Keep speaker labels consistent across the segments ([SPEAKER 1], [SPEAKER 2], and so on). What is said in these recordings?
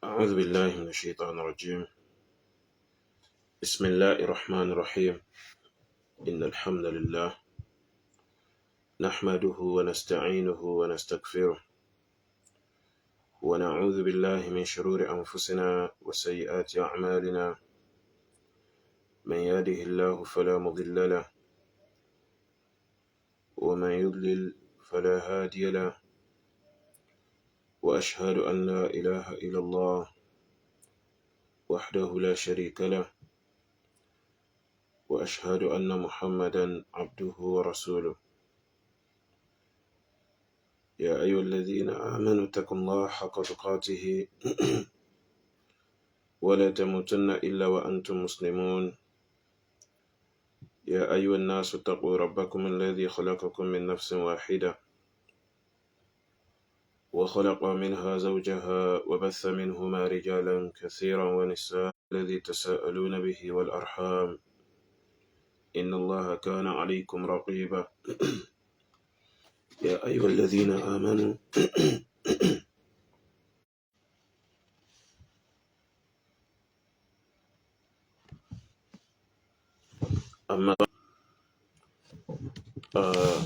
[SPEAKER 1] أعوذ بالله من الشيطان الرجيم. بسم الله الرحمن الرحيم. إن الحمد لله نحمده ونستعينه ونستغفره، ونعوذ بالله من شرور أنفسنا وسيئات أعمالنا. من يهده الله فلا مضل له، ومن يضلل فلا هادي له، وأشهد أن لا إله إلا الله وحده لا شريك له، وأشهد أن محمدا عبده ورسوله. يا أيها الذين آمنوا اتقوا الله حق تقاته ولا تموتن إلا وأنتم مسلمون. يا أيها الناس اتقوا ربكم الذي خلقكم من نفس واحدة، وخلق منها زوجها، وبث منهما رجالا كثيرا ونساء، الذي تساءلون به والأرحام، إن الله كان عليكم رقيبا. يا أيها الذين آمنوا أما آه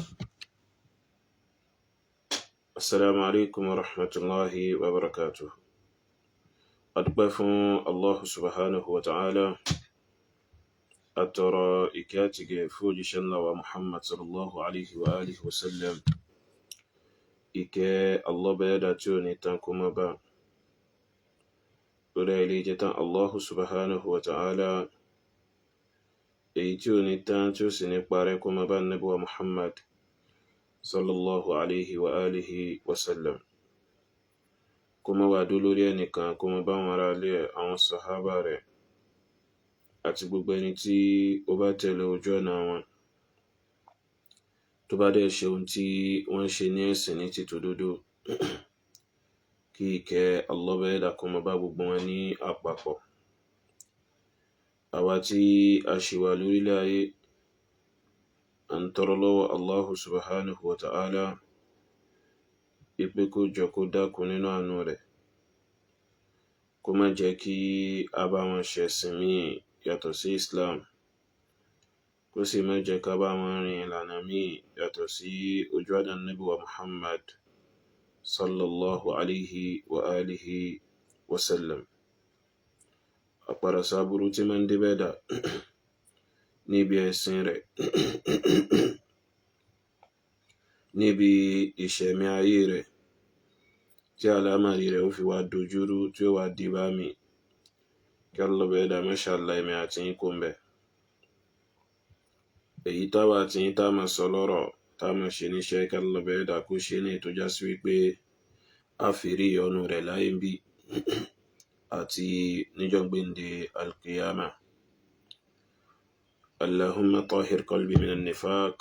[SPEAKER 1] السلام عليكم ورحمة الله وبركاته. Adúpẹ́ fún Allah subhanahu wa ta'ala, atọrọ ìkẹ́ àtìgẹ̀ fún òjíṣẹ́ ńlá wa Muhammad sallallahu alaihi wa alihi wa sallam. Ìkẹ́ Allah bẹ́ẹ̀dá tí ó ní tán kó má bá lórí ilé jẹ́ tán Allah subhanahu wa ta'ala, èyí tí ó ní tán tí ó sì ní parẹ́, kó má bá Nábì wa Muhammad sallallahu alaihi wa alihi wa sallam, kó má wà dó lórí ẹnìkan, kó má bá wọn ará ilé ẹ̀, àwọn sàhábà rẹ̀ àti gbogbo ẹni tí ó bá tẹ̀lé ojú ọ̀nà wọn, tó bá dẹ̀ ṣe ohun tí wọ́n ń ṣe ní ẹ̀sìn ní ti tòdodo, kí ìkẹ́ Allah bẹ́ẹ̀dá kó má bá gbogbo wọn ní àpapọ̀. Àwa tí a ṣì wà lórílẹ̀ ayé, à ń tọrọ lọ́wọ́ Allahu subhanahu wa ta'ala wípé kó jọ, kó dákun, nínú àánú rẹ̀, kó má jẹ́ kí a bá wọn ṣẹ̀sìn míì yàtọ̀ sí Islam, kó sì má jẹ́ ká bá wọn rin ìlànà míì yàtọ̀ sí ojú ọ̀nà Nábì wa Muhammad sallallahu alayhi wa alihi wa sallam. Àpàdà sáburú tí máa ń débẹ̀ dà níbi ẹ̀sìn rẹ̀, níbi ìṣẹ̀mí ayé rẹ̀, tí àlámàrí rẹ̀ ó fi wá dojúrú, tí ó wá di bá mi, kí Allah bẹ́ẹ̀ dà mashallah èmi àti yín kó ń bẹ̀. Èyí táwa àti yín tá máa sọ lọ́rọ̀, tá máa ṣe níṣẹ́, kí Allah bẹ́ẹ̀ dà kó ṣe ní ètò já sí wípé a fi rí ìyọ́nú rẹ̀ láyé ń bí àti níjọ́ gbéǹde alqiyama. اللهم طهر قلبي من النفاق،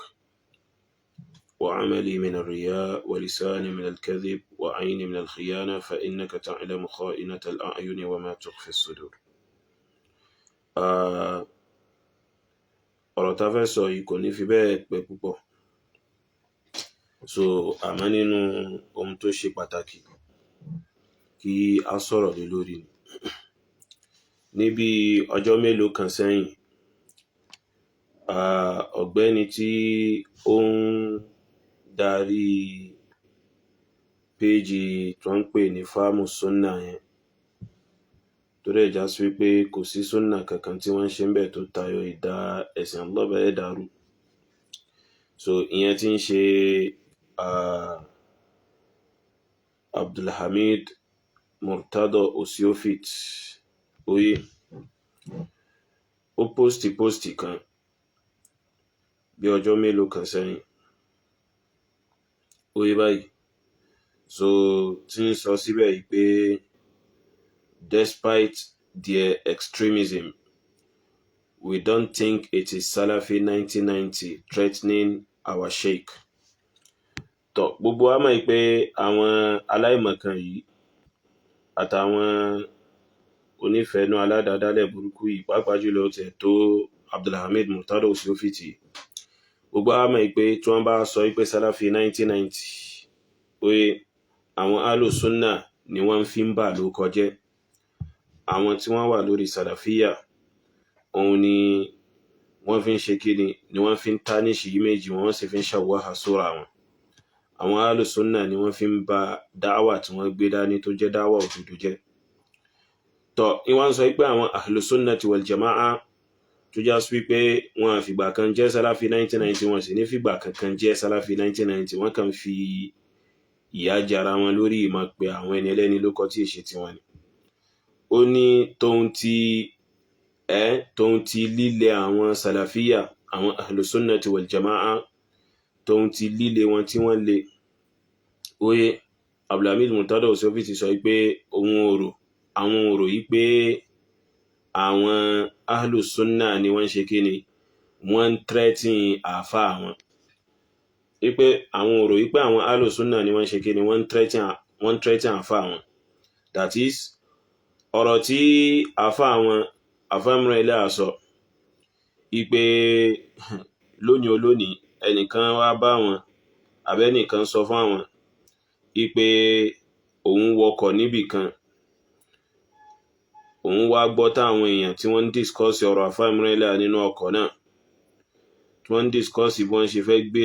[SPEAKER 1] وعملي من الرياء، ولساني من الكذب، وعيني من الخيانة، فإنك تعلم خائنة الأعين وما تخفي الصدور. Ọ̀rọ̀ tá fẹ́ sọ yìí kò ní fi bẹ́ẹ̀ pẹ́ púpọ̀, so àmọ́ nínú ohun tó ṣe pàtàkì kí a sọ̀rọ̀ lé lórí ni. Níbi ọjọ́ mélòó kan sẹ́yìn, ọ̀gbẹ́ni tí ó ń darí péjì tó ń pè ní Fáàmù Sunna yẹn, tó dẹ̀ já sí wípé kò sí sunna kankan tí wọ́n ń ṣe ń bẹ̀ tó tayọ ìdá ẹ̀sìn Allah bẹ́ẹ̀ dàrú, so ìyẹn tí ń ṣe Abdulhamid Murtado Osiofit oye, ó post kan bí ọjọ́ mélòó kan sẹ́yìn oye báyìí, so tí ń sọ síbẹ̀ yìí pé "Despite their extremism, we don't think it is Salafi 1990 threatening our sheikh." Tọ́ gbogbo wa mọ̀ pé àwọn aláìmọ̀kan yìí àtàwọn onífẹ̀ẹ́nú aládàádálẹ̀ burúkú yìí, pàápàá jùlọ tiẹ̀ tó Abdulhamid Murtado Osiofiti, gbogbo wa mọ̀ pé tí wọ́n bá sọ pé Salafi 1990 pé Àwọn alùsùnà ni wọ́n fi ń bà ló kọjẹ́, àwọn tí wọ́n wà lórí sàlàfíà òun ni wọ́n fi ń ṣe kíni, ni wọ́n fi ń tánìṣì méjì, wọ́n sì fi ń ṣàwáhà sóra wọn. Àwọn alùsùnà ni wọ́n fi ń ba dáwà tí wọ́n gbé dání tó jẹ́ dáwà òdodo jẹ́. Tọ́ ìwọ́n sọ pé àwọn ahlùsùnà wal jama'a tó já sí wípé wọn àfìgbà kan jẹ́ sálàfí 1990, wọn sì ní fìgbà kankan jẹ́ sálàfí 1990, wọ́n kàn fi ìyà jara wọn lórí ìmọ̀ pé àwọn ẹni ẹlẹ́ni ló kọ́ tí èṣe tiwọn ni. Ó ní tóun ti líle àwọn sàlàfíà, àwọn ahlùsùnà wal jama'a, tóun ti líle wọn tí wọ́n le. Oye, Abdulhamid Murtada Osofi ti sọ pé òun ò rò, àwọn ò rò yí pé àwọn ahlùsùnà ni wọ́n ń ṣe kíni, wọ́n ń threaten àáfà àwọn, wípé àwọn ò rò wípé àwọn ahlùsùnà ni wọ́n ń ṣe kíni, wọ́n ń threaten àáfà àwọn. That is, ọ̀rọ̀ tí àáfà àwọn, àáfà Imran Eleha sọ wípé lónìí olónìí ẹnìkan wá bá wọn, àbẹ́nìkan sọ fún àwọn wípé òun wọkọ̀ níbì kan, òun wá gbọ́ táwọn èèyàn tí wọ́n ń discuss ọ̀rọ̀ àáfà Imran Eleha nínú ọkọ̀ náà, tí wọ́n ń discuss bí wọ́n ṣe fẹ́ gbé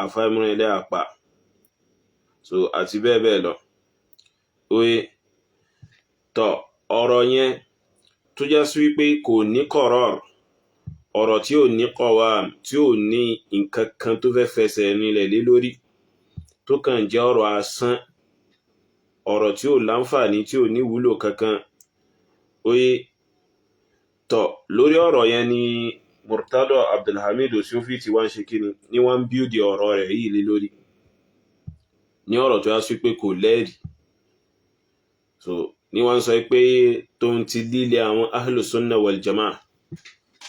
[SPEAKER 1] àáfà Imran Eleha pa, so àti bẹ́ẹ̀ bẹ́ẹ̀ lọ. Oye, tọ́ ọ̀rọ̀ yẹn tó já sí wípé kò ní kọ̀rọ̀, ọ̀rọ̀ tí ò ní kọ̀wá, tí ò ní nǹkan kan tó fẹ́ fẹsẹ̀ nílẹ̀ lé lórí, tó kàn jẹ́ ọ̀rọ̀ asán, ọ̀rọ̀ tí ò láǹfààní, tí ò ní wúlò kankan. Oye, tọ́ lórí ọ̀rọ̀ yẹn ni Murtada Abdulhamid Osofi ti wá ń ṣe kíni, ni wọ́n ń build ọ̀rọ̀ rẹ̀ yìí lé lórí, ní ọ̀rọ̀ tó yá sí pé kò lẹ́rìí. So ní wọ́n sọ pé tóun ti líle àwọn ahlùsùnà wal jamaa,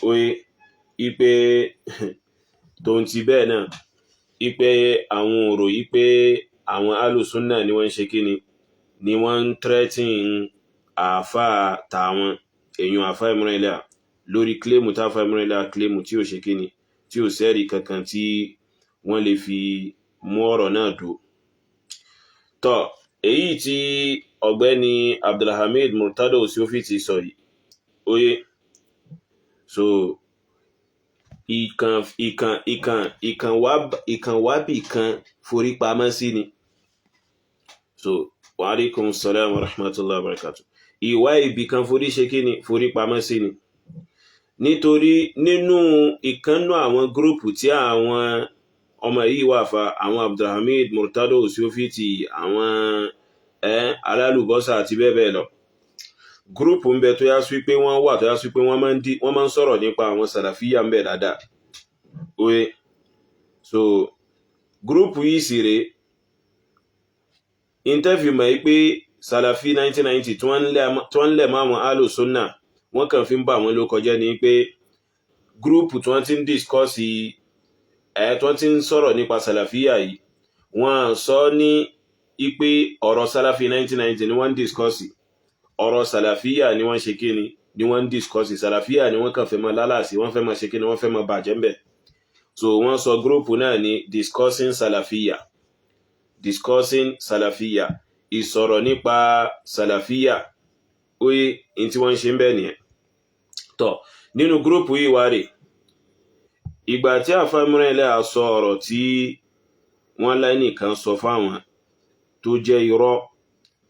[SPEAKER 1] oye, ipe tóun ti bẹ́ẹ̀ náà, ipe àwọn òrò yí pé àwọn ahlùsùnà ni wọ́n ń ṣe kíni, ni wọ́n ń threaten àáfàá tàwọn èèyàn, àáfàá Imran Eleha, lórí claim táfàá Imran Eleha claim tí ò ṣe kíni, tí ò sẹ́rí kankan tí wọ́n lè fi mú ọ̀rọ̀ náà dúró. Tọ́ èyí tí ọ̀gbẹ́ni Abdulhamid Murtada Osofi ti sọ yìí, oye, so ìkàn ìkàn ìkàn ìkàn wá ìkàn wábì kan forí pamọ́ sí ni. So wa alaikum salam wa rahmatullahi wa barakatuh. Ìwá ibì kan forí ṣe kí ni, forí pamọ́ sí ni, nítorí nínú ìkànnú àwọn group tí àwọn ọmọ yìí wà fa, àwọn Abdulhamid Murtada Osofi ti àwọn alálùbọ́sà àti bẹ́ẹ̀ bẹ́ẹ̀ lọ, group ń bẹ tó yá sí pé wọ́n wà, tó yá sí pé wọ́n máa ń sọ̀rọ̀ nípa àwọn sàlàfíà ń bẹ dáadáa. Oye, so group yìí sì rèé, interview mọ̀ pé sàlàfí 1990 tí wọ́n ń lẹ̀ mọ́ àwọn alùsùnà, wọ́n kàn fi ń bà wọ́n ló kọjá ní pé group tí wọ́n ti ń discuss ẹ̀, tí wọ́n ti ń sọ̀rọ̀ nípa sàlàfíà yìí, wọ́n sọ ní ipe ọ̀rọ̀ sàlàfí 1990 ni wọ́n ń discuss. Ọ̀rọ̀ sàlàfíà ni wọ́n ṣe kíni, ni wọ́n ń discuss. Sàlàfíà ni wọ́n kàn fẹ́ máa lálàsí, wọ́n fẹ́ máa ṣe kíni, wọ́n fẹ́ máa bàjẹ́ ńbẹ̀. So wọ́n sọ group náà ní Discussing Salafiyya, Discussing Salafiyya, ìsọ̀rọ̀ nípa sàlàfíà. Oye, in tí wọ́n ń ṣe ń bẹ̀ nìyẹn. Tọ́ nínú group yìí wá rè, ìgbà tí àfáà Imran Eleha sọ ọ̀rọ̀ tí wọ́n lẹ́nìkan sọ fáwọn tó jẹ́ irọ́,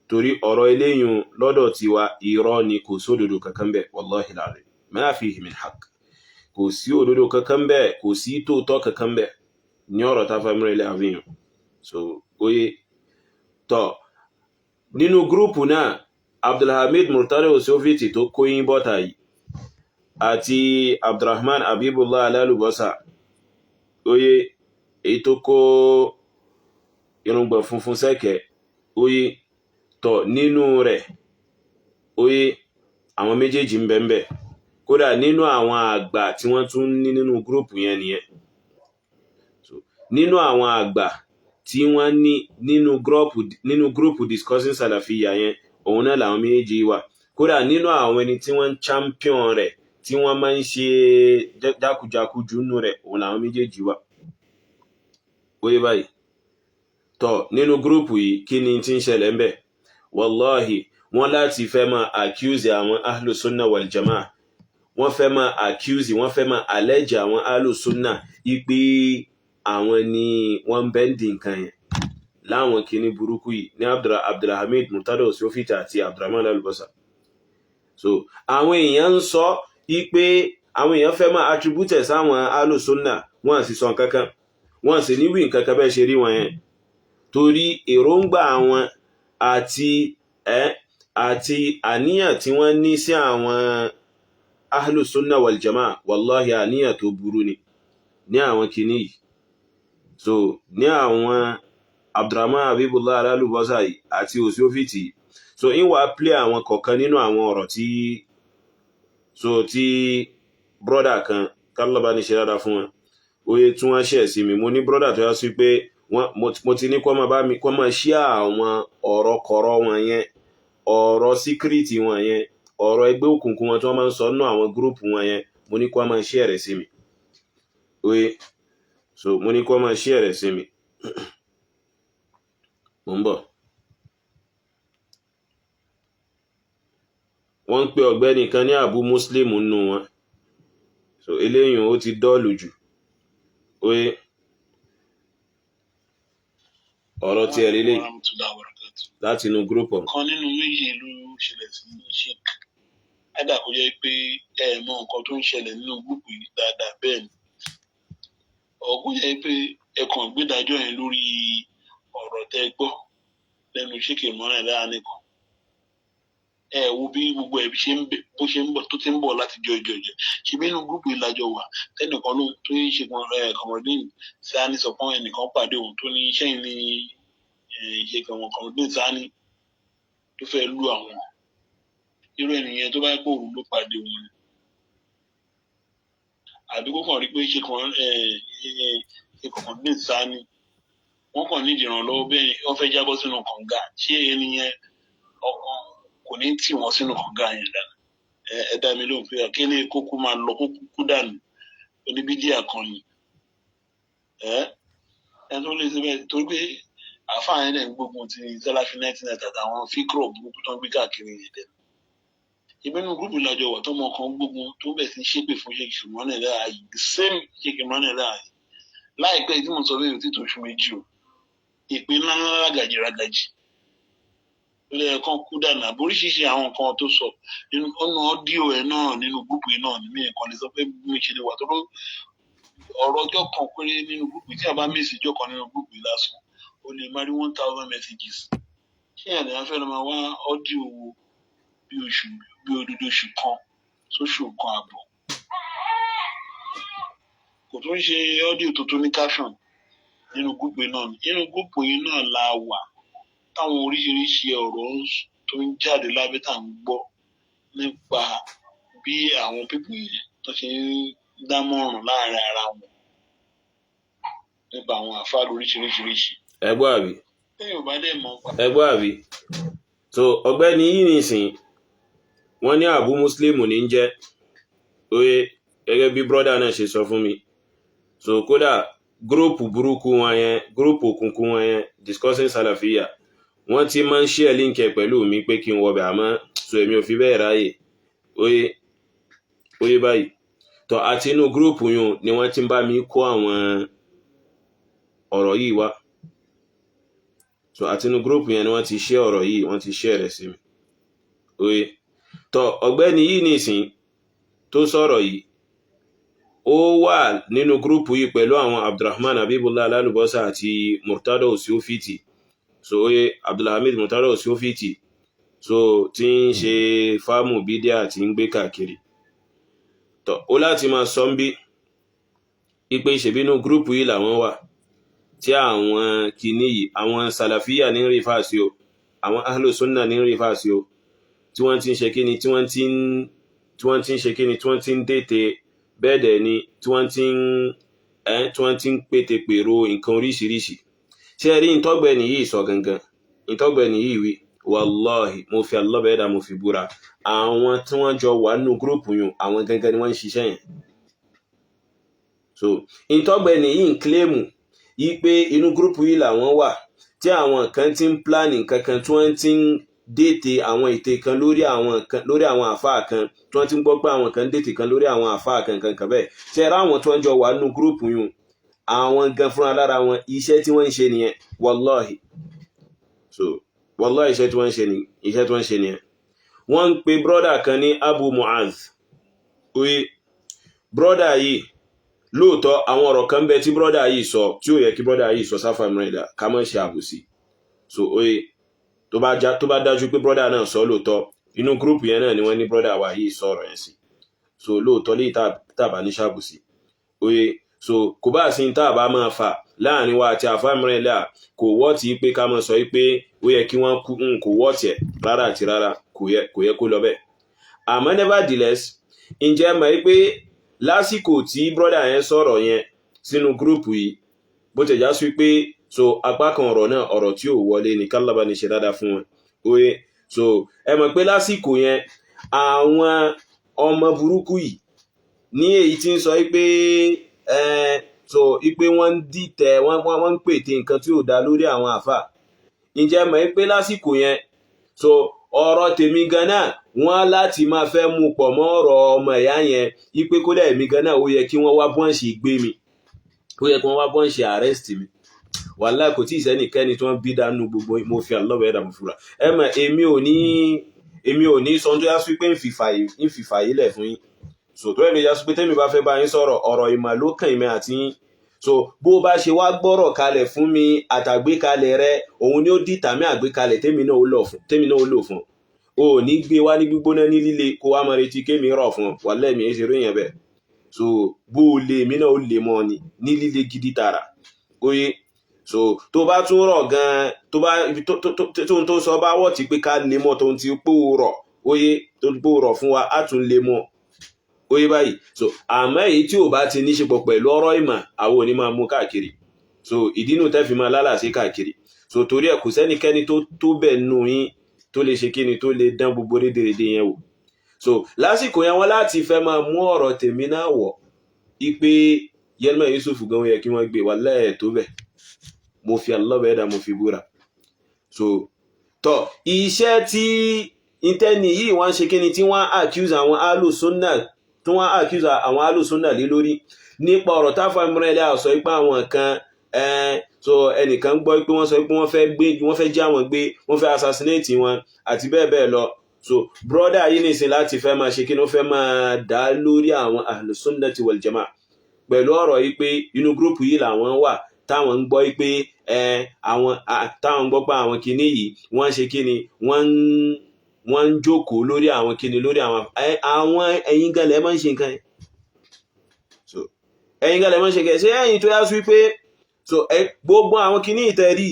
[SPEAKER 1] torí ọ̀rọ̀ eléyìn lọ́dọ̀ tiwa irọ́ ni, kò sódodo kankan bẹ́ẹ̀. Wallahi alazim, ma fihi min haqq, kò sí òdodo kankan bẹ́ẹ̀, kò sí tòótọ́ kankan bẹ́ẹ̀ ní ọ̀rọ̀ tá àfáà Imran Eleha àfihàn. So oye, tọ́ nínú group náà, Abdulhamid Murtada Osofiti tó kóyín bọ́ta yìí àti Abdulrahman Abibullah alálùbọ́sà, oye, èyí tó kó irùngbọ̀n funfun sẹ́kẹ̀, oye, tọ̀ nínú rẹ̀, oye, àwọn méjèèjì ń bẹ ń bẹ. Kódà nínú àwọn àgbà tí wọ́n tún ní nínú group yẹn nìyẹn. So nínú àwọn àgbà tí wọ́n ní nínú group Discussing Salafiyya yẹn, òun náà làwọn méjèèjì wà. Kódà nínú àwọn ẹni tí wọ́n ń champion rẹ̀, tí wọ́n máa ń ṣe jákujàku jù nínú rẹ̀, òun làwọn méjèèjì wà. Oye báyìí. Tọ́ nínú group yìí, kí ni tí ń ṣẹlẹ̀ ń bẹ̀? Wallahi, wọ́n láti fẹ́ máa accuse àwọn ahlu sunna wal jamaa, wọ́n fẹ́ máa accuse, wọ́n fẹ́ máa allege àwọn ahlu sunna ipe àwọn ni wọ́n ń bẹ́ndì nǹkan yẹn láwọn kìíní burúkú yìí ní Abdulhamid Murtado Sofita àti Abdulrahman Alubosa. So àwọn èèyàn ń sọ ipe àwọn èèyàn fẹ́ máa attribute sáwọn ahlu sunna, wọ́n sì sọ nǹkan kan, wọ́n sì ní wí nǹkan kan bẹ́ẹ̀ ṣe rí wọn yẹn, torí èròǹgbà àwọn àti ẹ́ àti àníyàn tí wọ́n ní sí àwọn ahlu sunna wal jamaa, wallahi, àníyàn tó burú ni ní àwọn kìíní yìí. So ní àwọn Abdulrahman Habibullah Alálùbọ́sà yìí àti Osiofiti. So ń wá play àwọn kọ̀ọ̀kan nínú àwọn ọ̀rọ̀ tí so tí brother kan kálọ́bá ní ṣe dáadáa fún wọn, oye tí wọ́n ṣẹ̀ sí mi. Mo ní brother tó yá sí pé mo ti ní kó máa bá mi kó máa ṣí àwọn ọ̀rọ̀ kọ̀rọ̀ wọn yẹn, ọ̀rọ̀ secret wọn yẹn, ọ̀rọ̀ ẹgbẹ́ òkùnkùn wọn tí wọ́n máa ń sọ nínú àwọn group wọn yẹn. Mo ní kó máa share rẹ̀ sí mi. Oye, so mo ní kó máa share rẹ̀ sí mi. Mo ń bọ̀. Wọ́n ń pe ọ̀gbẹ́ni kan ní Abu Muslim nínú wọn. So eléyìí ó ti dọ́ọ̀lù jù. Oye, ọ̀rọ̀ tí ẹ lélẹ̀ láti inú group ọ̀hún.
[SPEAKER 2] Kan nínú méjì ló ṣẹlẹ̀ sí Sheik ádà, kó jẹ́ pé ẹ mọ nǹkan tó ń ṣẹlẹ̀ nínú group yìí dáadáa, bẹ́ẹ̀ ni ọ̀kú jẹ́ pé ẹ kàn gbédájọ́ yẹn lórí ọ̀rọ̀ tẹ́ gbọ́ lẹ́nu Sheik Imran Eleha nìkan. Ẹ wo bí gbogbo ẹ bó ṣe ń bọ̀ tó ti ń bọ̀ láti jọ ìjọ ìjọ ṣe bí inú group yìí lájọ wà, tẹnìkan ló tó ń ṣe Kamaldeen Sani sọ fún ẹnìkan pàdé òun tó ní iṣẹ́ yìí ní ṣe Kamaldeen Sani tó fẹ́ lù àwọn irú ẹnìyẹn tó bá pò òun ló pàdé òun ni, àbí kó kàn rí pé ṣe Kamaldeen Sani wọ́n kàn ní ìdìrànlọ́wọ́, bẹ́ẹ̀ wọ́n fẹ́ jábọ́ sínú kànga, ṣé ẹnìyẹn ọkàn kò ní tì wọ́n sínú kànga yẹn dànù? Ẹ dá mi lóhùn pé kí ni kókó máa lọ kókó kú dànù oníbídíà kan ni ẹ ẹ tó lè ṣe bẹ́ẹ̀, torí pé àáfàá yẹn dẹ̀ ń gbógun ti Salafi 99 àtàwọn fíkúrọ̀ burúkú tó ń gbé káàkiri yẹn dẹ̀. Ìbínú group ìlàjọ wà tọmọ kan gbógun tó bẹ̀ sí ṣépè fún Sheikh Imran Eleha yìí, the same Sheikh Imran Eleha yìí. Láìpẹ́ tí mo sọ bẹ́ẹ̀, ò tí tó oṣù 2 o, ìpín ńlá ńlá rágàjì rágàjì lẹ́ẹ̀kan kú dànù àbí oríṣiríṣi àwọn nǹkan tó sọ nínú ọ̀nà audio ẹ̀ náà nínú group yìí náà. Ní ẹ̀kan lè sọ pé bí mo ṣe lè wà tó ló ọ̀rọ̀ ọjọ́ kan péré nínú group tí a bá miss ìjọ kan nínú group yìí lásán, o lè má rí 1,000 messages. Ṣé àlẹ́ afẹ́ ló máa wá audio bí oṣù bí odidi oṣù kan sóṣù kan àbọ̀, kò tún ṣe audio tó tún ní caption nínú group yìí náà? Nínú group yìí náà la wà táwọn oríṣiríṣi ọ̀rọ̀ tó ń jáde lábẹ́ tá à ń gbọ́ nípa bí àwọn people yẹn tó ṣe ń dámọ̀ràn láàrin ara wọn nípa àwọn àfáà lóríṣiríṣiríṣi.
[SPEAKER 1] Ẹ gbọ́ àbí?
[SPEAKER 2] Téèyàn ò bá dẹ̀ mọ̀ pa.
[SPEAKER 1] Ẹ gbọ́ àbí? So ọ̀gbẹ́ni yìí nìsín, wọ́n ní Abu Muslim ní ń jẹ́. Oye, gẹ́gẹ́ bí brother náà ṣe sọ fún mi. So kódà group burúkú wọn yẹn, group òkùnkùn wọn yẹn, Discussing Salafiyya, wọ́n ti máa ń share link ẹ̀ pẹ̀lú mi pé kí n wọbẹ̀, àmọ́ so èmi ò fi bẹ́ẹ̀ ráyè. Oye, oye báyìí tọ́, àti inú group yun ni wọ́n ti ń bá mi kó àwọn ọ̀rọ̀ yìí wá. So àti inú group yẹn ni wọ́n ti share ọ̀rọ̀ yìí, wọ́n ti share rẹ̀ sí mi. Oye, tọ́, ọ̀gbẹ́ni yìí nìsín tó sọ̀rọ̀ yìí, ó wà nínú group yìí pẹ̀lú àwọn Abdulrahman Habibullah Alálùbọ́sà àti Murtado Osiofiti. So oye, Abdulhamid Murtado Osiofiti, so tí ń ṣe fáàmù bídíà tí ń gbé káàkiri. Tọ́, ó láti máa sọ ń bí ipe ìṣèbínú group yìí làwọn wà tí àwọn kìíní yìí, àwọn sàlàfíà ní rí fàásí o, àwọn ahlu sunna ní rí fàásí o, tí wọ́n ti ń ṣe kíni, tí wọ́n ti ń ṣe kíni, tí wọ́n ti ń dètè bẹ́ẹ̀ dẹ̀ ni, tí wọ́n ti ń pété pèrò nǹkan oríṣiríṣi. Ṣé ẹ rí ìtọ́gbẹ́ni yìí sọ gangan, ìtọ́gbẹ́ni yìí wí, wàláhì, mo fi alọ́bẹ̀ẹ́dà mo fi búra, àwọn tí wọ́n jọ wà nínú group yùn, àwọn gangan ni wọ́n ń ṣiṣẹ́ yẹn. So ìtọ́gbẹ́ni yìí ń claim yí pé inú group yìí làwọn wà. Tí àwọn kan ti ń plan nǹkan kan, tí wọ́n ti ń dètè àwọn ète kan lórí àwọn kan, lórí àwọn àfáà kan, tí wọ́n ti ń gbọ́ pé àwọn kan ń dètè kan lórí àwọn àfáà kan kan kan bẹ́ẹ̀, ṣe ra àwọn tí wọ́n jọ wà nínú group yun, àwọn gan fúnra lára wọn, iṣẹ́ tí wọ́n ń ṣe nìyẹn. Wallahi, so wallahi, iṣẹ́ tí wọ́n ń ṣe nìyẹn. Wọ́n ń pe brother kan ní Abu Mu'adh. Oye, brother yìí, lóòótọ́ àwọn ọ̀rọ̀ kan bẹ tí brother yìí sọ tí ó yẹ kí brother yìí sọ sáfà mìíràn, ká má ṣe àbòsí. So oye, tó bá dájú pé brother náà sọ lóòótọ́, inú group yẹn náà ni wọ́n ní brother wa yìí sọ ọ̀rọ̀ yẹn sí. So lóòótọ́ léyìí tàbá ní ṣàbòsí, oye, so kò bá sí tá a bá máa fà láàrin wa àti àfáà mìíràn, kò wọ́ọ̀tì pé ká máa sọ pé ó yẹ kí wọ́n kú, kò wọ́ọ̀tì ẹ̀ rárá àti rárá, kò yẹ kó lọ bẹ́ẹ̀. Àmọ́ nevertheless, ǹjẹ́ mọ̀ pé lásìkò tí brother yẹn sọ̀rọ̀ yẹn sínú group yìí, bó ti já sí pé so apá kan ọ̀rọ̀ náà, ọ̀rọ̀ tí ò wọlé ní, kálábà ní ṣe dáadáa fún wọn, oye, so ẹ mọ̀ pé lásìkò yẹn, àwọn ọmọ burúkú yìí ní èyí tí ń sọ pé ẹ so ipe wọ́n ń dìtẹ̀, wọ́n ń pète nǹkan tí ò dá lórí àwọn àfà, ǹjẹ́ mọ̀ pé lásìkò yẹn, so ọ̀rọ̀ tèmi gan náà, wọ́n láti máa fẹ́ mú pọ̀ mọ́ ọ̀rọ̀ ọmọ ìyá yẹn, ipe kódà èmi gan náà, ó yẹ kí wọ́n wá bọ́n ṣe gbé mi, ó yẹ kí wọ́n wá bọ́n ṣe arrest mi. Wàláhì, kò tí ì sẹ́nìkẹ́ni tí wọ́n bí dánú gbogbo. Mo fi àlọ́bẹ̀ ẹ̀dà mo fura. Ẹ mọ̀, èmi ò ní sọ tó yá sí pé ń fìfà yìí lẹ̀ fún yín. So tó ẹ̀ lè yá sí pé tẹ́mi bá fẹ́ bá yín sọ̀rọ̀, ọ̀rọ̀ ìmọ̀ ló kàn mí àti yín. So bó bá ṣe wá gbọ́rọ̀ kalẹ̀ fún mi, àtàgbékalẹ̀ rẹ, òun ni ó dìtàmí àgbékalẹ̀ tèmi náà ó lò fún. O ò ní gbé wá ní gbígbóná ní líle kó wá máa retí kémi rọ̀ fún ọ. Wàláhì, mi ṣe rí yẹn bẹ́ẹ̀. So bó o lè, èmi náà ó lè mọ́ ni ní líle gidi tààrà, oye. So tó bá tún rọ̀ gan, tó bá tó tó sọ bá wọ̀ tí pé ká lè mọ́ tó ti pò rọ̀, oye, tó ti pò rọ̀ fún wa, á tún lè mọ́, oye báyìí. So àmọ́ èyí tí ò bá ti ní ṣe pọ̀ pẹ̀lú ọ̀rọ̀ ìmọ̀, àwọn ò ní máa mú káàkiri. So ìdínú tẹ́ fi máa lálàsí káàkiri. So torí ẹ̀, kò sẹ́nikẹ́ni tó tó bẹ̀ nù yín tó lè ṣe kíni, tó lè dán gbogbo rédèrèdè yẹn wò. So lásìkò yẹn, wọ́n láti fẹ́ máa mú ọ̀rọ̀ tèmi náà wọ̀ ipe Yelma Yusuf gan yẹ kí wọ́n gbé wà lẹ́ẹ̀ tó bẹ̀. Mo fi Allah mo fi búra. So tọ́ iṣẹ́ tí ìtẹ́ni yìí wọ́n ń ṣe kíni, tí wọ́n accuse àwọn alùsùnà, tí wọ́n accuse àwọn alùsùnà lé lórí nípa ọ̀rọ̀ táfà mìíràn ilé àsọ ipá àwọn kan, so ẹnìkan gbọ́ pé wọ́n sọ pé wọ́n fẹ́ gbé, wọ́n fẹ́ já wọn gbé, wọ́n fẹ́ assassinate wọn àti bẹ́ẹ̀ bẹ́ẹ̀ lọ. So brother yìí nìsín láti fẹ́ máa ṣe kí ni, ó fẹ́ máa dá lórí àwọn ahlus-sunnati wal jamaa pẹ̀lú ọ̀rọ̀ yìí pé inú group yìí làwọn wà, táwọn ń gbọ́ pé àwọn táwọn ń gbọ́ pé àwọn kinní yìí, wọ́n ṣe kíni, wọ́n ń jókòó lórí àwọn kinní, lórí àwọn ẹ̀yin gan lẹ́ máa ń ṣe nǹkan yẹn. So ẹ̀yin gan lẹ́ máa ń ṣe nǹkan ṣé ẹ̀yin tó yá sí pé so gbogbo àwọn kinní ìtẹ̀rí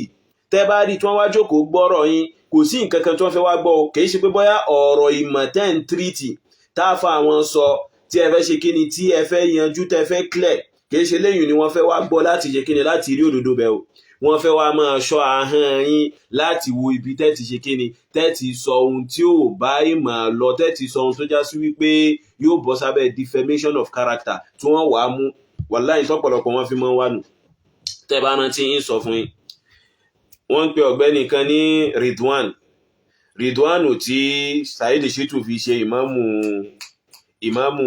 [SPEAKER 1] tẹ́ bá rí tí wọ́n wá jókòó gbọ́rọ̀ yín, kò sí nǹkan kan tí wọ́n fẹ́ wá gbọ́. Kì í ṣe pé bóyá ọ̀rọ̀ ìmọ̀ tẹ́ ń tírìtì táàfà àwọn sọ tí ẹ fẹ́ ṣe kíni, tí ẹ fẹ́ yanjú, tẹ́ fẹ́ clear, kì í ṣe léyìn ni wọ́n fẹ́ wá gbọ́ láti ṣe kíni, láti rí òdodo bẹ́ẹ̀ o. Wọ́n fẹ́ wá máa ṣọ́ ahọ́n yín láti wo ibi tẹ́ ti ṣe kíni, tẹ́ ti sọ ohun tí ò bá ìmọ̀ lọ, tẹ́ ti sọ ohun tó já sí wípé yóò bọ́ sábẹ́ defamation of character tí wọ́n wàá mú. Wàláhì, tọ́pọ̀lọpọ̀ wọn fi mọ́ wá nù. Tẹ́ bá rántí, ń sọ fún yín, wọ́n ń pe ọ̀gbẹ́ni kan ní Ridwan, Ridwan tí Saheed Shittu fi ṣe ìmáàmù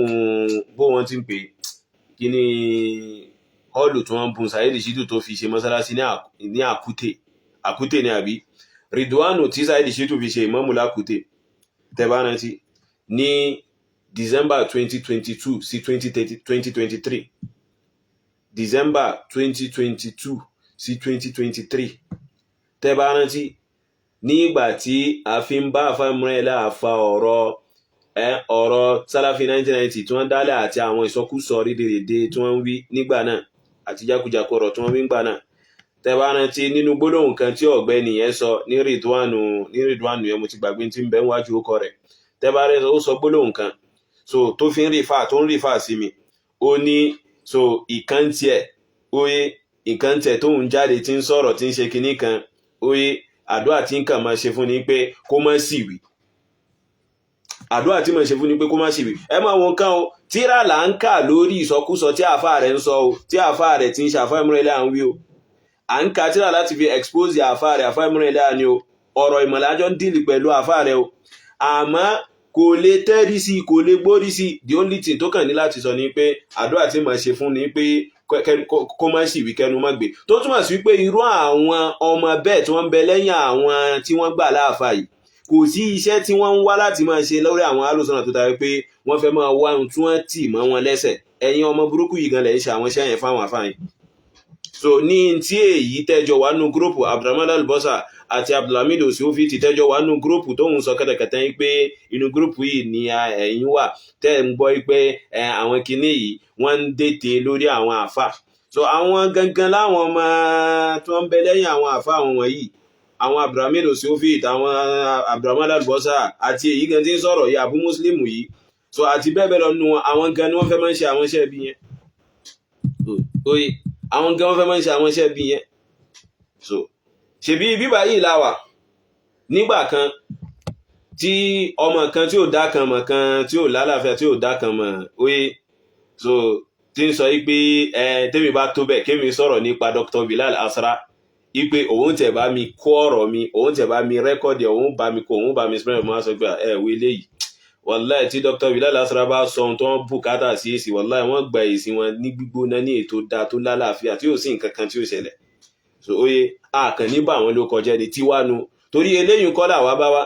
[SPEAKER 1] bó wọ́n ti ń pè kí ní hall tí wọ́n bùn Saheed Shittu tó fi ṣe mọ́sálásí ní Àkútè, Àkútè ní àbí, Ridwan tí Saheed Shittu fi ṣe ìmáàmù lákútè, tẹ́ bá rántí, ní December 2022 sí 2023, December 2022 sí 2023, tẹ́ bá rántí, nígbà tí a fi ń bá àfáàmúrẹ́lá àfa ọ̀rọ̀ ọ̀rọ̀ Sálàfí 1990 tí wọ́n dálẹ̀ àti àwọn ìsọkúsọ rédèrèdè tí wọ́n ń wí nígbà náà àti jákujàku ọ̀rọ̀ tí wọ́n wí nígbà náà, tẹ́ bá rántí, nínú gbólóhùn kan tí ọ̀gbẹ́ni yẹn sọ ní Ridwanu, ní Ridwanu yẹn, mo ti gbàgbé tí ń bẹ níwájú ọkọ rẹ̀. Tẹ́ bá rántí, ó sọ gbólóhùn kan, so tó fi ń refer, tó ń refer sí mi. Ó ní so ìkan tiẹ̀, oye, ìkan tiẹ̀ tó ń jáde tí ń sọ̀rọ̀, tí ń ṣe kinní kan, oye, àdúrà tí ń kàn máa ṣe fún ni pé kó má sì wí, àdúrà tí máa ṣe fún ni pé kó má sì wí. Ẹ máa wọn kán o, tíra là ń kà lórí ìsọkúsọ tí àáfàá rẹ̀ ń sọ o, tí àáfàá rẹ̀ ti ń ṣe àáfàá ìmúrẹ́lẹ́ à ń wí o. À ń ka tíra láti fi expose àfa rẹ̀, àfa ìmúra ilé àní o. Ọ̀rọ̀ ìmọ̀lájọ́ ń dìlì pẹ̀lú àfa rẹ̀ o, àmọ́ kò lè tẹ́rí sí, kò lè gbórí sí. The only thing tó kàn ní láti sọ ni pé àdúrà tí màá ṣe fún ni pé kó má sì wí kẹnu má gbé, tó túmọ̀ sí pé irú àwọn ọmọ bẹ́ẹ̀ tí wọ́n ń bẹ lẹ́yìn àwọn tí wọ́n gbà láàfà yìí, kò sí iṣẹ́ tí wọ́n ń wá láti máa ṣe lórí àwọn alùsọ̀nà tó tayọ pé wọ́n fẹ́ máa wá ohun tí wọ́n tì mọ́ wọn lẹ́sẹ̀. Ẹ̀yin ọmọ burúkú yìí gan lẹ̀ ń ṣe àwọn iṣẹ́ yẹn fáwọn àfáà. So ní tí èyí tẹ́jọ wà nù group Abdulrahman Albosa àti Abdulhamid Osufi ti tẹ́jọ wà nù group tóun sọ kẹ́tẹ̀kẹ́tẹ́ yín pé inú group yìí ni ẹ̀yin wà tẹ́ ń gbọ́ pé àwọn kinní yìí wọ́n ń dètè lórí àwọn àfà. So àwọn gangan láwọn ọmọ tí wọ́n ń bẹ lẹ́yìn àwọn àfà àwọn wọ̀nyí, àwọn Abdulhamid Osufi, àwọn Abdulrahman Albosa àti èyí gan tí ń sọ̀rọ̀ yìí, Abu Muslim yìí, so àti bẹ́ẹ̀ bẹ́ẹ̀ lọ nù wọn, àwọn gan ni wọ́n fẹ́ máa ń ṣe àwọn iṣẹ́ bí yẹn. Oye, àwọn gan wọ́n fẹ́ máa ń ṣe àwọn iṣẹ́ bí yẹn. So ṣebí bíbá yìí la wà nígbà kan tí ọmọ kan tí ò dá kan mọ̀ kan, tí ò lálàáfíà, tí ò dá kan mọ̀, oye, so tí ń sọ yìí pé ẹ tẹ́mi bá tó bẹ́ẹ̀ kémi sọ̀rọ̀ nípa Dr. Bilal Asra, ipe òun tẹ̀ bá mi kó ọ̀rọ̀ mi, òun tẹ̀ bá mi record, òun bá mi kó, òun bá mi spread. Mo á sọ pé ẹ wo eléyìí, wàláì, tí Dr. Bilal Asra bá sọ ohun tó ń bùkátà sí èsì, wàláì, wọ́n gba èsì wọn ní gbígbóná, ní ètò dáa tó lálàáfíà, tí ò sí nǹkan kan tí ó ṣẹlẹ̀. So oye, àkàn ní bà wọ́n ló kọjá ní tiwánu, torí eléyìí kọ́ làwa bá wá.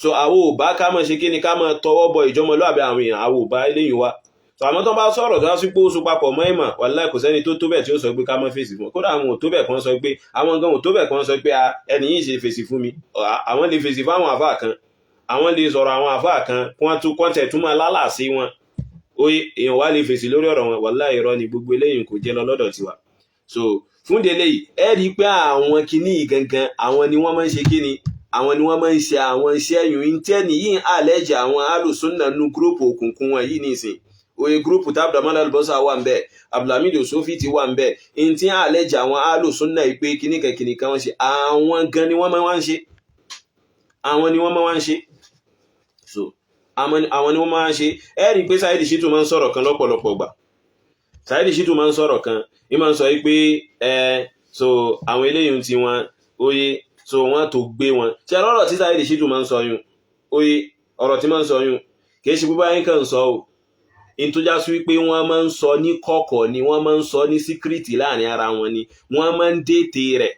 [SPEAKER 1] So àwọn ò bá ká máa ṣe kí ni, ká máa tọwọ́ bọ ìjọmọlúàbí àwọn èèyàn, àwọn ò bá eléyìí wá. So àmọ́ tó bá sọ̀rọ̀ tó bá sí pé ó so papọ̀ mọ́ ìmọ̀, wàláì, kò sẹ́ni tó tó bẹ́ẹ̀ tí ó sọ pé ká má fèsì fún. Kódà àwọn ò tó bẹ́ẹ̀ kan sọ pé, àwọn gan ò tó bẹ́ẹ̀ kan sọ pé ẹni yìí ṣe fèsì fún mi. Àwọn lè fèsì fáwọn àfáà kan, àwọn lè sọ̀rọ̀ àwọn àfáà kan kí wọ́n tún kọ́ńtẹ̀ tún máa lálàsí wọn. Oye, èèyàn wá lè fèsì lórí ọ̀rọ̀ wọn. Wàláì, irọ́ ni gbogbo eléyìí, kò jẹ́ lọ lọ́dọ̀ tiwa. So fún délé yìí, ẹ rí i pé àwọn kinní yìí gangan, àwọn ni wọ́n máa ń ṣe kíni, àwọn ni wọ́n máa ń ṣe àwọn iṣẹ́ yìí ń tẹ́ni yìí ń àlẹ́jẹ̀ àwọn alùsùnà nínú group òkùnkùn wọn yìí nìsín. Oye, group tí Abdulrahman Albosa wà ń bẹ, Abdulhamid Osofi ti wà ń bẹ, ń tí àlẹ́jẹ̀ àwọn alùsùnà yìí pé kíníkan kíníkan wọ́n ṣe, àwọn gan ni wọ́n máa wá ń ṣe, àwọn ni wọ́n máa wá ń ṣe. So àwọn ni wọ́n máa ń ṣe. Ẹ rí i pé Saheed Shittu máa ń sọ̀rọ̀ kan lọ́pọ̀lọpọ̀ gbà. Saheed Shittu máa ń sọ̀rọ̀ kan, ní máa ń sọ pé ẹ so àwọn eléyìí tí wọn, oye, so wọ́n tó gbé wọn ṣe ọ̀rọ̀ tí Saheed Shittu máa ń sọ yún. Oye, ọ̀rọ̀ tí máa ń sọ yún kì í ṣe bíbá yín kàn ń sọ o. In tó já sí wípé wọ́n máa ń sọ ní kọ̀kọ̀ ni, wọ́n máa ń sọ ní secret láàrin ara wọn ni, wọ́n máa ń dètè rẹ̀.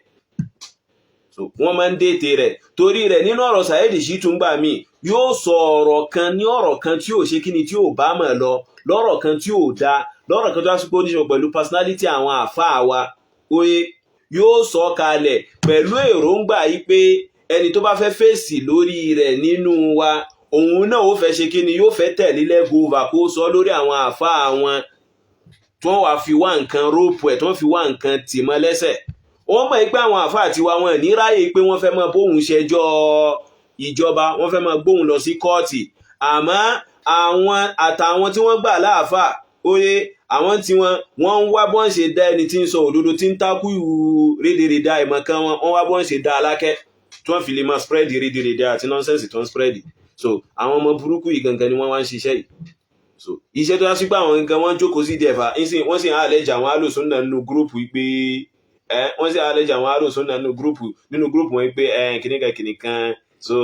[SPEAKER 1] So wọ́n máa ń dètè rẹ̀ torí rẹ̀. Nínú ọ̀rọ̀ Saheed Shittu ń gbà mí, yóò sọ ọ̀rọ̀ kan ní ọ̀rọ̀ kan tí ò ṣe kíni, tí ò bá mọ̀ lọ, lọ́rọ̀ kan tí ò da, lọ́rọ̀ kan tó wá sí pé ó níṣe pẹ̀lú personality àwọn àfáà wa. Oye, yóò sọ kalẹ̀ pẹ̀lú èròǹgbà yìí pé ẹni tó bá fẹ́ fèsì lórí rẹ̀ nínú wa, òun náà ó fẹ́ ṣe kíni, yóò fẹ́ tẹ̀lé lẹ́gùnvà kó sọ lórí àwọn àfáà wọn, tí wọ́n wá fi wá nǹkan rope ẹ̀, tí wọ́n fi wá nǹkan tì mọ́ lẹ́sẹ̀. Wọ́n mọ̀ pé àwọn àfáà tiwa, wọn ní ráyè pé wọ́n fẹ́ máa bóun ṣẹjọ́ ìjọba, wọ́n fẹ́ máa gbóhùn lọ sí kóòtì. Àmọ́ àwọn àtàwọn tí wọ́n gbà láàfáà, oye, àwọn tí wọ́n ń wá bọ́n ṣe dá ẹni tí ń sọ òdodo, tí ń tákù rédèrèdà ìmọ̀ kan wọn, wọ́n wá bọ́n ṣe dá alákẹ́ tí wọ́n fi lè máa spread rédèrèdà àti nonsense tó ń spread. So àwọn ọmọ burúkú yìí gangan ni wọ́n wá ń ṣiṣẹ́ yìí. So iṣẹ́ tó yá sí pé àwọn gangan wọ́n jókòó sí díẹ̀fà, wọ́n sì ń àlẹ́jà àwọn alòsùn náà nínú group pé ẹ wọ́n sì àlẹ́jà àwọn alòsùn náà nínú group wọn pé ẹ kìnìkan kìnìkan. So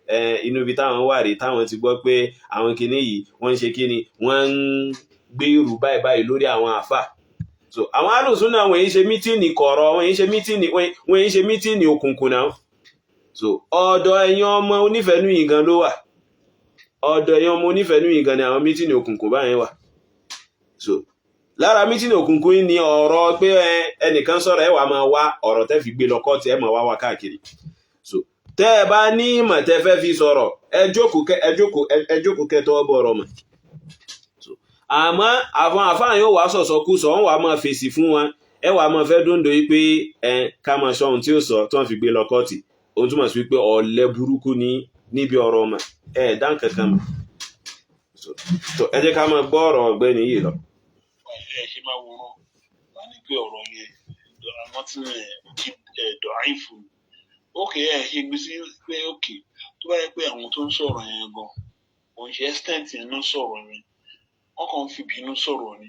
[SPEAKER 1] ẹ inú ibi táwọn wà rí, táwọn ti gbọ́ pé àwọn kìnì yìí wọ́n ń ṣe kíni, wọ́n ń gbé ìrù báyìí báyìí lórí àwọn àfà. So àwọn alùsùn náà, wọ́n yìí ṣe meeting kọ̀rọ̀, wọ́n yìí ṣe meeting òkùnkùn náà. So ọ̀dọ̀ ẹ̀yin ọmọ onífẹ̀ẹ́nú yìí gan ló wà. Ọ̀dọ̀ ẹ̀yin ọmọ onífẹ̀ẹ́nú yìí gan ni àwọn meeting òkùnkùn báyẹn wà. So lára meeting òkùnkùn yìí ni ọ̀rọ̀ pé ẹnìkan sọ̀rọ̀, ẹ wà máa wá ọ̀rọ̀ tẹ́ fi gbé lọ kọ́ọ̀tì, ẹ máa wá wá káàkiri. So tẹ́ ẹ bá ní ìmọ̀ tẹ́ fẹ́ fi sọ̀rọ̀, ẹ jókòó, ẹ jókòó, ẹ jókòó kẹ́ tọwọ́ bọ̀ ọ̀rọ̀ mọ̀. Àmọ́ àwọn àfáà yóò wá sọ̀sọ̀ kú sọ, wọ́n wà máa fèsì fún wọn, ẹ wà máa fẹ́ dóńdó yìí pé ẹ ká máa sọ ohun tí ó sọ tí wọ́n fi gbé lọ kọ́ọ̀tì. Ohun túmọ̀ sí wípé ọ̀lẹ burúkú ní níbi ọ̀rọ̀ ọmọ ẹ dá nǹkan kan mọ̀. Ẹ jẹ́ ká máa gbọ́ ọ̀rọ̀ ọ̀gbẹ́ni yìí lọ.
[SPEAKER 2] Ẹ ṣe máa wòran wà ní pé ọ̀rọ̀ yẹn àwọn tí dọ̀ọ́yìn fún mi, ókè, ẹ ṣe gbé sí pé ókè, tó bá yẹ pé àwọn tó ń sọ̀rọ̀ yẹn gan òun ṣe extent yẹn náà sọ̀rọ̀ yẹn, wọ́n kàn ń fi bínú sọ̀rọ̀ ni,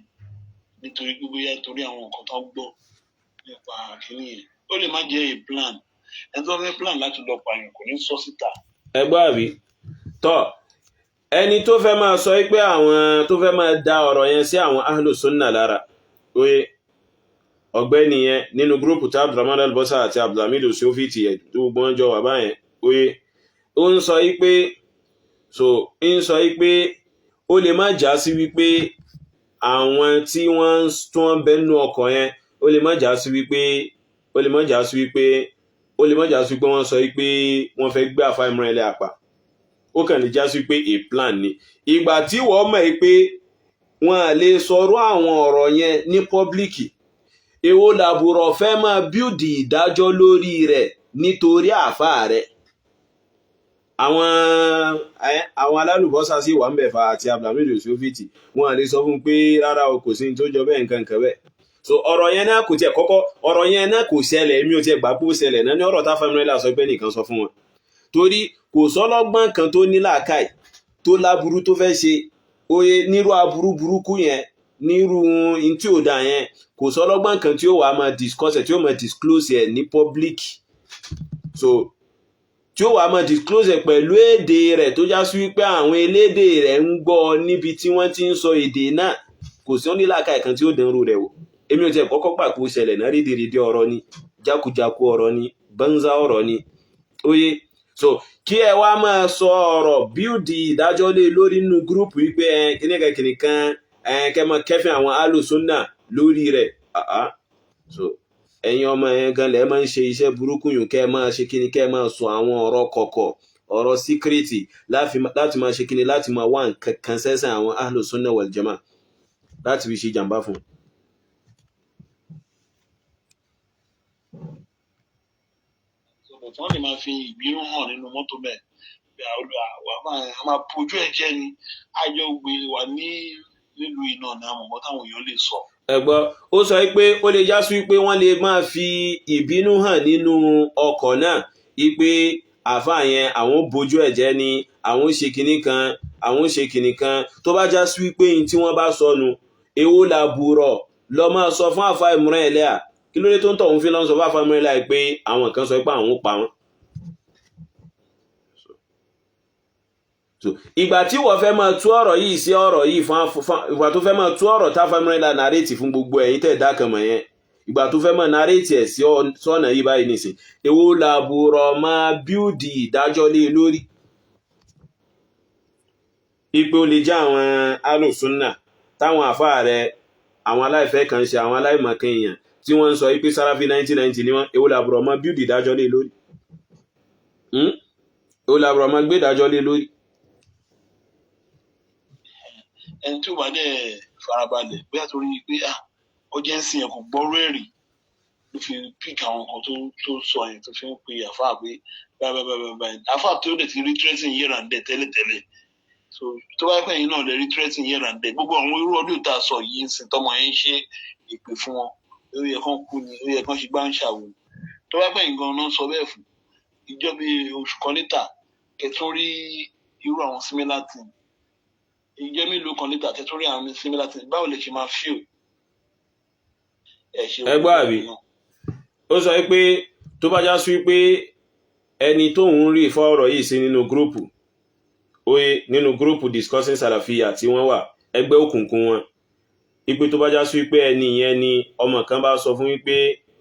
[SPEAKER 2] nítorí pé bóyá torí àwọn nǹkan tó ń gbọ́ nípa kínní yẹn. Ó lè má jẹ́ a plan. Ẹni tó fẹ́ plan láti lọ pààyàn kò ní sọ síta.
[SPEAKER 1] Ẹ gbọ́ àbí? Tọ́ ẹni tó fẹ́ máa sọ pé àwọn tó fẹ́ máa da ọ̀rọ̀ yẹn sí àwọn ahlu sunna lára, oye, ọ̀gbẹ́ni yẹn nínú group tí Abdulrahman Albosa àti Abdulhamid Osofiti ẹ̀ tó gbogbo wọn jọ wà báyẹn, oye, ó ń sọ pé, so ń sọ pé ó lè má já sí wípé àwọn tí wọ́n bẹ nínú ọkọ̀ yẹn, ó lè má já sí wípé ó lè má já sí wípé ó lè má já sí wípé wọ́n sọ wípé wọ́n fẹ́ gbé àfa Imran Eleha pa. Ó kàn lè já sí pé a plan ni. Ìgbà tí wọ́n mọ̀ pé wọ́n lè sọ̀rọ̀ àwọn ọ̀rọ̀ yẹn ní public, èwo làbùrọ̀ fẹ́ máa build ìdájọ́ lórí rẹ̀ nítorí àáfàá rẹ̀? Àwọn alálùbọ́sà sì wà ń bẹ̀ fa àti Abdulhamid Osofiti. Wọ́n lè sọ fún pé rárá o, kò sí ní tó jọ bẹ́ẹ̀, nǹkan nǹkan bẹ́ẹ̀. So ọ̀rọ̀ yẹn náà kò tiẹ̀ kọ́kọ́, ọ̀rọ̀ yẹn náà kò ṣẹlẹ̀. Èmi ò tiẹ̀ gbà pé ó ṣẹlẹ̀ náà ní ọ̀rọ̀ tá Imran Eleha sọ pé nìkan sọ fún wọn, torí kò sọ́lọ́gbọ́n kan tó ní làákàì tó láburú tó fẹ́ ṣe, oye, nírú aburú burúkú yẹn, nírú in tí ò dáa yẹn, kò sọ́lọ́gbọ́n kan tí ó wàá máa discuss ẹ̀, tí ó máa disclose ẹ̀ ní public. So tí ó wàá máa disclose ẹ̀ pẹ̀lú èdè rẹ̀ tó já sí wípé àwọn elédè rẹ̀ ń gbọ́ níbi tí wọ́n ti ń sọ èdè náà, kò sí onílàákàì kan tí ó dánrú rẹ̀ wò. Èmi ò tiẹ̀ kọ́kọ́ gbà kó ṣẹlẹ̀ náà. Rédèrèdè ọ̀rọ̀ ni, jákujáku ọ̀rọ̀ ni, bánzá ọ̀rọ̀ ni, oye. So kí ẹ wá máa sọ ọ̀rọ̀, build ìdájọ́ lé lórí nínú group wípé ẹ kìnìkan kìnìkan, ẹ kẹ́ máa kẹ́fìn àwọn alùsùnà lórí rẹ̀. Àá, so ẹ̀yin ọmọ yẹn gan lẹ́ máa ń ṣe iṣẹ́ burúkú yùn, kẹ́ ẹ máa ṣe kíni, kẹ́ ẹ máa sọ àwọn ọ̀rọ̀ kọ̀kọ̀, ọ̀rọ̀ secret, láti máa ṣe kíni, láti máa wá nǹkan kan sẹ́sẹ̀ àwọn alùsùnà wal jamaa láti fi ṣe jàǹbá fún un.
[SPEAKER 2] But wọ́n lè máa fi ìbínú hàn nínú mọ́tò bẹ́ẹ̀ bí a máa pojú ẹ̀ jẹ́ ni àjọ gbé wà ní nílùú iná ní àwọn ọmọ táwọn èèyàn lè sọ.
[SPEAKER 1] Ẹ gbọ́, ó sọ pé ó lè já sí pé wọ́n lè máa fi ìbínú hàn nínú ọkọ̀ náà wípé àáfàá yẹn, àwọn bójú ẹ̀ jẹ́ ni, àwọn ṣe kinní kan, àwọn ṣe kinní kan. Tó bá já sí wípé ní tí wọ́n bá sọnù, èwo làbúrọ̀ lọ máa sọ fún àáfàá Imran Eleha? Kí ló dé tó ń tọ̀ ń fi lọ́n sọ fún àáfàá Imran Eleha pé àwọn kan sọ pé àwọn ó pa wọ́n? So ìgbà tí wọ́n fẹ́ máa tú ọ̀rọ̀ yìí sí ọ̀rọ̀ yìí fún ìgbà tó fẹ́ máa tú ọ̀rọ̀ tá Imran Eleha narrate fún gbogbo ẹ̀yin tẹ̀ dá kan mọ̀ yẹn, ìgbà tó fẹ́ máa narrate ẹ̀ sí sọ́nà yìí báyìí nìsín, èwo làbúrọ̀ máa build ìdájọ́ lé lórí ipe ó lè jẹ́ àwọn alùsùnà táwọn àfáà rẹ̀, àwọn aláìfẹ́ kan ṣe, àwọn aláìmọ̀kan èèyàn tí wọ́n ń sọ pé Salafi 1990 ni wọ́n? Èwo làbúrọ̀ máa build ìdájọ́ lé lórí? Èwo làbúrọ̀ máa gbé ìdájọ́ lé lórí?
[SPEAKER 2] Ẹni tí ó bá dẹ̀ farabalẹ̀, bóyá torí pé urgency yẹn, kò gbọ́rọ̀ èrè ló fi pick àwọn nǹkan tó sọ yẹn, tó fi ń pe àfáà pé báyìí báyìí báyìí, àfáà tó dẹ̀ ti rí threatening here and there tẹ́lẹ̀tẹ́lẹ̀. So tó bá pẹ́ yín náà lè rí threatening here and there, gbogbo àwọn irú ọdún tá a sọ yìí ń sìn, tọmọ yẹn ń ṣe ìpè fún wọn, ó yẹ kán kú ni, ó yẹ kán ṣe gbá ń ṣàwò. Tó bá pẹ́ yín gan náà sọ bẹ́ẹ̀ fún ìjọ bíi oṣù kan létà, kẹtún rí irú àwọn similar thing, ìjọ mélòó kan létà, kẹtún rí àwọn similar thing, báwo lè ṣe máa feel? Ẹ ṣe.
[SPEAKER 1] Ẹ gbọ́ àbí? Ó sọ pé tó bá já sí pé ẹni tóun rí fọ́ ọ̀rọ̀ yìí sí nínú group, oye, nínú group discussing Salafiyya tí wọ́n wà, ẹgbẹ́ òkùnkùn wọn, ipe tó bá já sí pé ẹni yẹn ni ọmọ kan bá sọ fún wípé